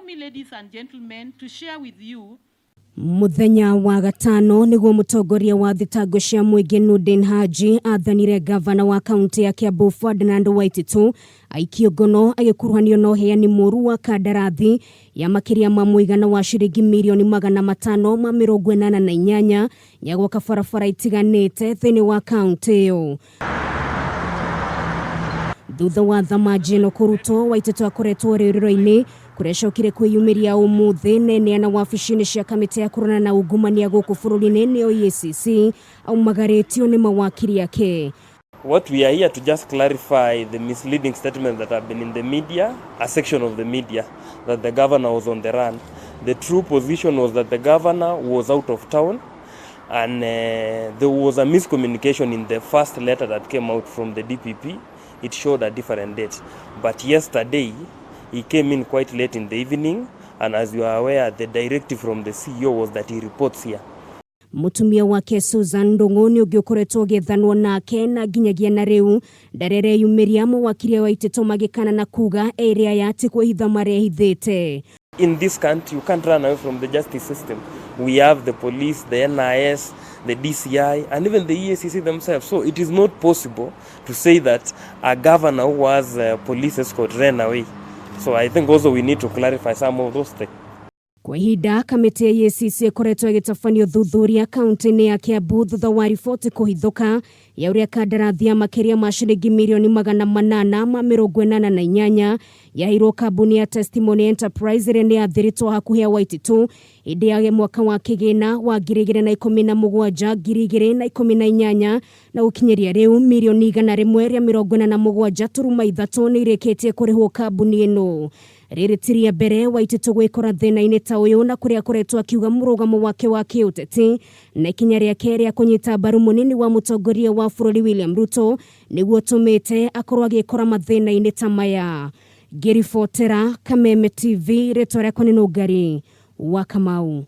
me, ladies and gentlemen, to share with you Mũthenya wa gatano nĩguo mũtongoria wa thitango cia mũingĩ Nurdin Haji athanire ngavana wa kaunti ya Kiambu Ferdinand Waititu aikio ngono agĩkuruhanio na ũheani mũru wa kandarathi ya makĩria ma mũigana wa ciringi mirioni 588 ya gwaka barabara itiganĩte thĩinĩ wa kaunti ĩyo. Thutha wa thamanji ĩno kũrutwo, Waitĩtũ akoretwo rĩũrĩro-inĩ kũrĩa acokire kwĩyumĩria ũmũthĩ neneana wabici-inĩ cia kamĩtĩ ya kũrũana na ungumania gũkũ bũrũri-inĩ nĩyo EACC aumagarĩtio nĩ mawakiri ake. What we are here to just clarify the misleading statements that have been in the media, a section of the media, that the governor was on the run. The true position was that the governor was out of town and there was a miscommunication in the first letter that came out from the DPP. It showed a different date. But yesterday, he came in quite late in the evening, and as you are aware, the directive from the CEO was that he reports here. Mũtumia wake Susan Ndung'u nĩ ũngĩ ũkoretwo ũgĩethanwo nake na nginyagia na rĩu ndarereyumĩria mawakiri wa Waitĩtũ magĩkana na kuga erĩ aya ti kwĩhitha marehithĩte. In this country, you can't run away from the justice system. We have the police, the NIS, the DCI, and even the EACC themselves. So it is not possible to say that a governor who has a police escort ran away. So I think also we need to clarify some of those things. Kwa ihinda kamĩtĩ ya EACC ĩkoretwo ĩgĩtabania ũthuthuria kaunti-inĩ ya Kiambu thutha wa riboti kũhithũka ya ũrĩa kandarathi ya makĩria ma ciringi mirioni 888 yaheirwo kambuni ya Testimony Enterprise ĩrĩa nĩ yathiritwo hakuhĩ ya Waititu hĩndĩ ya mwaka wa kĩgĩna wa 2017 2018 na gũkinyĩria rĩu mirioni 147.3 nĩ irĩkĩtie kũrĩhwo kambuni ĩno. Rĩrĩ ti rĩa mbere Waititu gwĩkora thĩna-inĩ ta ũyũ na kũrĩa akoretwo akiuga mũrũgamo wake wa kĩũteti na ikinya rĩake rĩa kũnyita mbaru mũnini wa mũtongoria wa bũrũri William Ruto nĩguo ũtũmĩte akorwo agĩkora mathĩna-inĩ ta maya. Ngĩribotera Kameme TV, rĩtwa rĩakwa nĩ Nũngari wa Kamau.